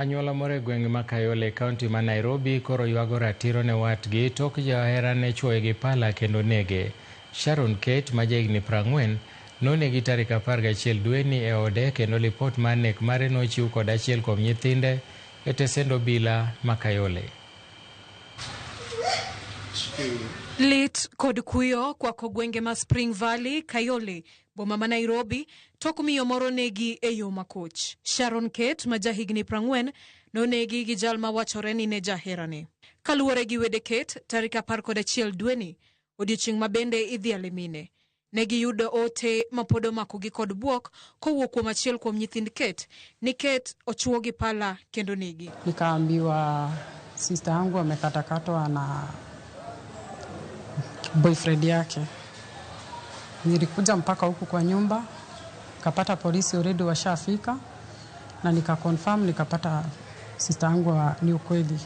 Anyuola moro e gweng' ma Kayole e kaunti ma Nairobi koro ywago ratiro ne watgi tok jaherane chuoye gi pala kendo nege. Sharon Kate ma jahigni 40 nonegi tarik 11 dweni e ode kendo lipot mar nek mare nochiw kod achiel kuom nyithinde e tesend obila ma Kayole. Lit kod kuyo kwako gwenge ma Spring Valley, Kayole, boma ma Nairobi, tok miyo moro negi e yo makoch. Sharon Kate ma jahigni 40 nonegi gi jal ma wachore ni ne jaherane. Kaluwore gi wede Kate, tarik 11 dweni, odiechieng' ma bende idhiale mine. Ne giyudo ote ma pod omakogi kod bwok kowuok kuom achiel kuom nyithind Kate ni Kate ochuo gi pala kendo negi. Nikaambiwa sister yangu amekatakatwa na boyfriend yake. Nilikuja mpaka huku kwa nyumba, kapata polisi already washafika, na nika confirm nikapata sister yangu ni ukweli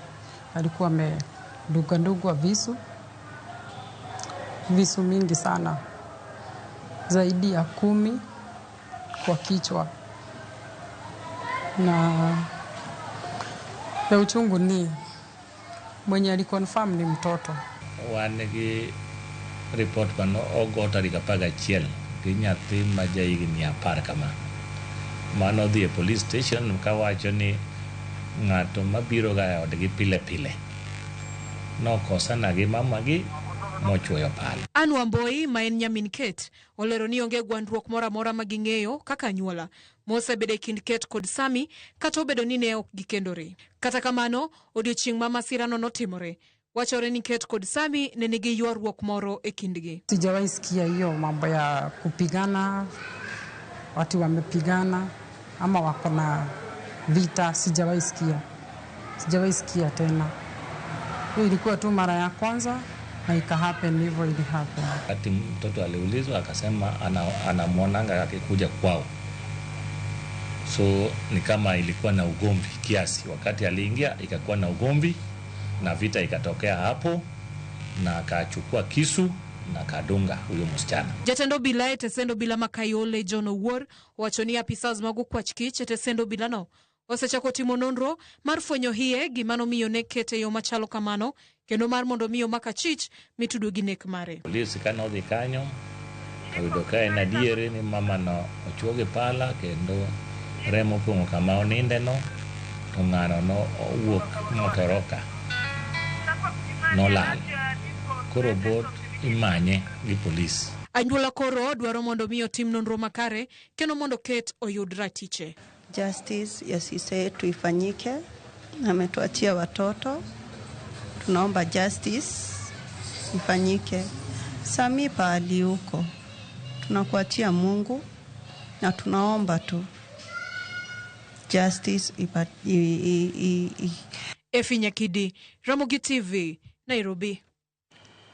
alikuwa amedungwa visu visu mingi sana zaidi ya 10 kwa kichwa, na ya uchungu ni mwenye aliconfirm ni mtoto. Wan gi report mano ogo tarik 11 gi nyathi ma jahigni 10 kama mano dhi e police station kawacho ni ng'ato mabiro ga e odgi pile pile nokosana gi mamagi mochuoyo pala. Ann Wamboi ma en nyamin Kate olero ni onge gwandruok moro amora ma ging'eyo kaka anyuola mosebedo e kind Kate kod Sami kata obedo ni ne ok gikendore. Kata kamano, odiochieng' ma masirano notimore, wachore ni Kate kod Sami ne nigi ywaruok moro e kindgi. Sijawahi sikia hiyo mambo ya kupigana, watu wamepigana ama wako na vita, sijawahi sikia. Sijawahi sikia tena. Hiyo ilikuwa tu mara ya kwanza na ika happen hivyo ili happen. Wakati mtoto aliulizwa akasema anamwonanga akikuja kwao. So ni kama ilikuwa na ugomvi kiasi. Wakati aliingia ikakuwa na ugomvi na vita ikatokea hapo, na akachukua kisu na akadunga huyo msichana. Jatend obila e tesend obila ma Kayole John Owuor owacho ni apisas mag okwach kich e tesend obilano osechako timo nonro mar fwenyo hie gima nomiyo ne kete e yo machalo kamano kendo mar mondo mi omak achich mitudo gi nek mare. Polisi kane odhi kanyo oyudo ka en adieri ni mamano ochuo gi pala kendo remo opong'o kama onindeno, to ng'ano no owuok motoroka nolal. Koro bot imanye gi polis. Anyuola koro dwaro mondo mi otim nonro makare kendo mondo Kate oyud ratiche. Justice ya sisi yetu ifanyike. Ametuachia watoto, tunaomba justice ifanyike. Sami pahali huko tunakuachia Mungu na tunaomba tu justice Efi Nyakidi, Ramogi TV, Nairobi.